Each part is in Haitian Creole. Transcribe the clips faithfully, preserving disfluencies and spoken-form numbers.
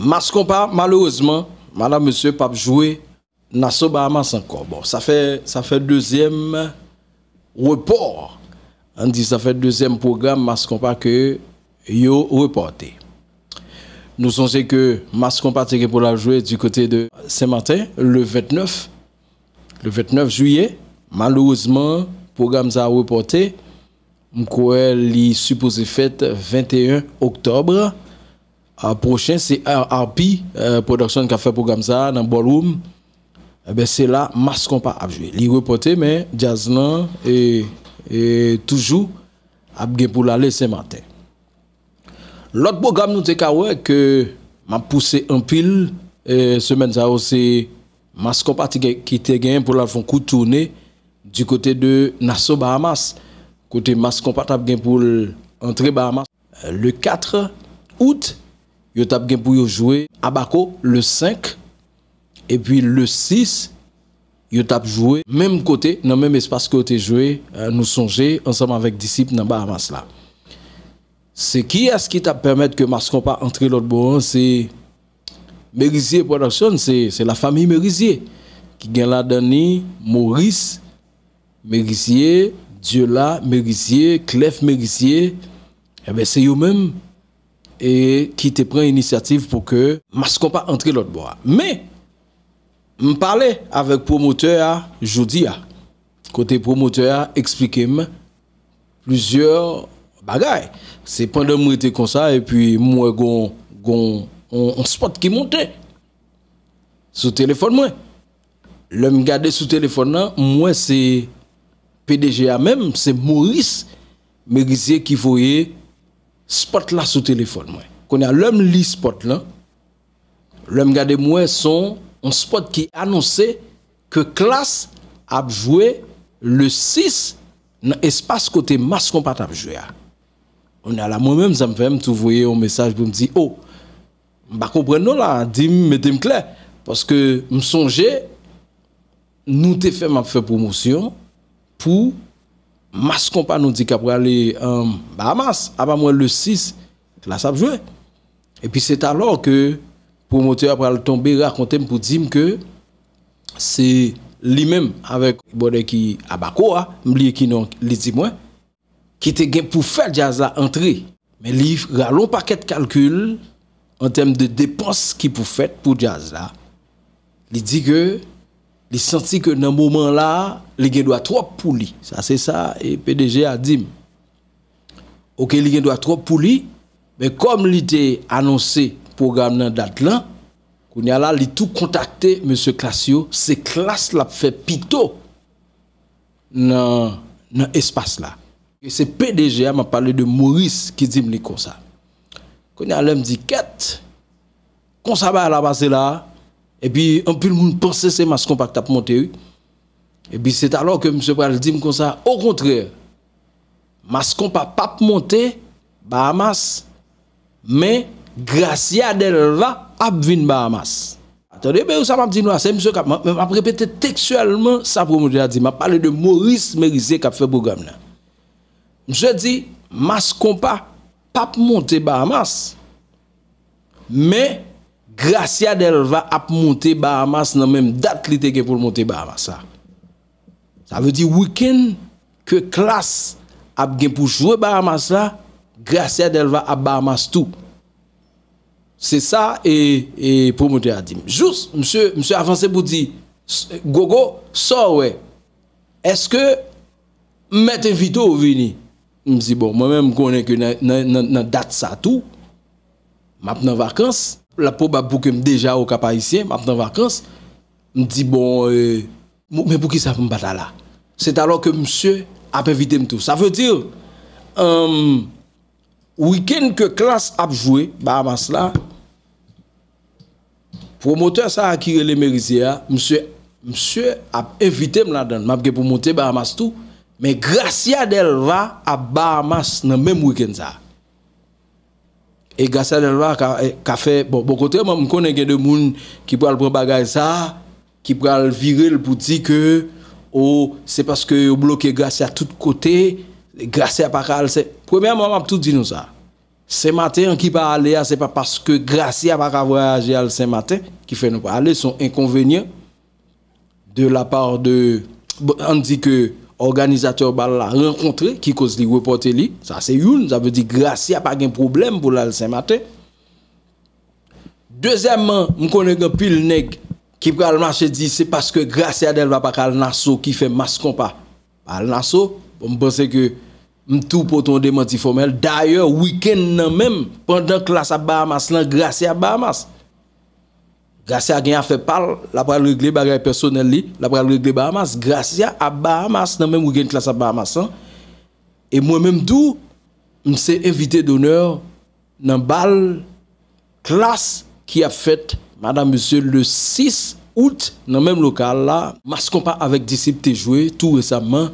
Mass Konpa, malerezman, madanm mesye p ap jwe Nassau Bahamas ankò. Bon, sa fè, sa fè dezyèm repò. Ann di sa fè dezyèm pwogram Mass Konpa ke yo repòte. Nou sonje ke Mass Konpa te gen pou l al jwe du côté de Saint-Martin le vennèf. Le vennèf jiyè, malerezman, pwogram sa a repòte. M kwè li sipoze fèt venteyen oktòb, a, pwochen. Se R R P, e, Production k ap fè pwogram sa a nan Ballroom. Enben, se la Mass Konpa ap jwe. Li repòte, men djaz lan e, e toujou ap gen pou l ale Senmaten. Lòt pwogram nou te ka wè ke m ap pouse anpil, e, semèn sa yo, se Mass Konpa ki te gen pou l al fè yon kout toune du côté de Nassau Bahamas, kote Mass Konpa t ap gen pou l antre Bahamas. Le kat out, yo t ap gen pou yo jwe Abaco, le senk, epi le sis, yo t ap jwe menm kote, nan menm espas ke yo te jwe, e, nou sonje, ansanm avèk Disip nan Bahamas la. Se kiyès ki t ap pèmèt ke Mass Konpa antre lòt bò an? Se Merizier Production, se, se lafanmi Merizier, ki gen ladan li Maurice Merizier, Dieula Merizier, Clef Merizier. Enben, se yo menm e ki te pran inisyativ pou ke Mass Konpa antre lòt bò a. Men, m pale avèk pwomotè a jodi a, kote pwomotè a eksplike m plizyè bagay. Se pandan m rete konsa, epi m wè gon, gon, on, on spot ki monte sou telefòn mwen. Lè m gade sou telefòn nan, m wè se P D G a menm, se Maurice Merizier ki voye spot la sou telefòn mwen. Kounye a, lè m li spot lan, lè m gade, m wè se on, on spot ki anonse ke Klass ap jwe le sis nan espas kote Mass Konpa t ap jwe a. Kounye a la, mwen menm, sa m fè, m tou voye yon mesaj pou m di, o, m pa konprann non la, di m, mete m klè. Paske m sonje, nou te fè m ap fè pwomosyon pou Mass Konpa nou di k ap prale, um, Bahamas. Apa m wè le sis, Klass ap jwe. Epi se talò ke pwomotè a pral tonbe rakonte m pou di m ke se li menm avèk bwòdè ki Abaco a, m bliye ki non li di mwen, ki te gen pou fè djaz la antre. Men li rale yon pakèt kalkil an tèm de depans ki pou fèt pou djaz la. Li di ke li santi ke nan moman la, li gen dwa twòp pou li. Sa se sa e P D G a di m. Oke, li gen dwa twòp pou li, men kòm li te anonse pwogram nan, dat lan, kounye a la, li tou kontakte mesye Klass yo, se Klass l ap fè pito nan, nan espas la. E se P D G a, m ap pale de Maurice, ki di m li konsa. Kounye a, lè m di, kèt, konsa bagay la pase la, epi anpil moun panse se Mass Konpa k t ap monte, wi. Epi se talò ke misye pral di m konsa, okontrè, Mass Konpa p ap monte Bahamas, men Gracia Delva ap vin Bahamas. Tande byen sa m ap di nou la, se misye k ap, m, m ap repete tekstyèlman sa pwomotè a di. M ap pale de Maurice Merizier k ap fè pwogram nan. Misye di, Mass Konpa p ap monte Bahamas, men Gracia Delva ap monte Bahamas nan menm dat li te gen pou l monte Bahamas la. Sa vle di wikenn ke Klass ap gen pou jwe Bahamas la, Gracia Delva ap Bahamas tou. Se sa e, e pwomotè a di m. Jis, misye, misye avanse pou di, s-, Gogo, sa w wè? Èske m mèt envite w vini? M di, bon, mwen menm, m konnen ke nan, nan, nan, nan dat sa tou, m ap nan vakans. L ap pwobab pou ke m deja Okap Ayisyen, m ap nan vakans. M di, bon, e, m, men poukisa m pa ta la? Se talò ke misye ap envite m tou. Sa vle di, um, wikenn ke Klass ap jwe Bahamas la, pwomotè sa a ki rele Merizier a, misye, misye ap envite m ladan l. M ap gen pou monte Bahamas tou, men Gracia Delva ap Bahamas nan menm wikenn sa a. E Gracia Delva ka, ka fè, bon, bon, kontrèman, m konnen gen de moun ki pral pran bagay sa a, ki pral vire l pou di ke, o, se paske yo bloke Gracia tout kote, Gracia pa ka al, se, premyèman, m ap tou di nou sa. Senmaten an ki pa ale a, se pa paske Gracia pa ka vwayaje al Senmaten ki fè nou pa ale, se yon enkonvenyan de la part de, bon, ann di ke òganizatè bal la rankontre ki koz li repòte li. Sa se youn, sa vle di Gracia pa gen pwoblèm pou l al Senmaten. Dezyèmman, m konnen gen anpil nèg ki pral mache di se paske Gracia Delva pa ka al Naso ki fè Mas Konpa pa al Naso. Bon, m panse ke m tou pote yon demanti fòmèl. Dayè, wikenn nan menm, pandan Klass ap Bahamas lan, Gracia ap Bahamas. Gracia gen afè pa l, l ap pral regle bagay pèsonèl li, l ap pral regle Bahamas. Gracia ap Bahamas nan menm wikenn Klass ap Bahamas lan. E mwen menm tou, m se envite donè nan bal Klass ki ap fèt, madanm, mesye, le sis out nan menm lokal la. Mas Konpa avèk Disip te jwe tou resaman,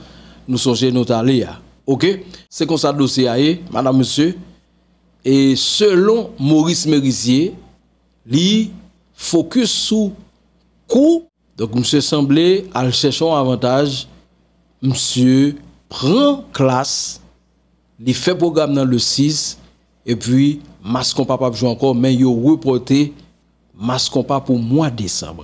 nou sonje nou t ale a. Oke? Se konsa dosye a ye, madanm, mesye. E selon Maurice Merisier, li fokis sou kou. Donk, misye sanble al chèche yon avantaj. Misye pran Klass, li fè pwogram nan le sis, epi Mas Konpa p ap jwe ankò, men yo repòte Mas Konpa pou mwa desanm.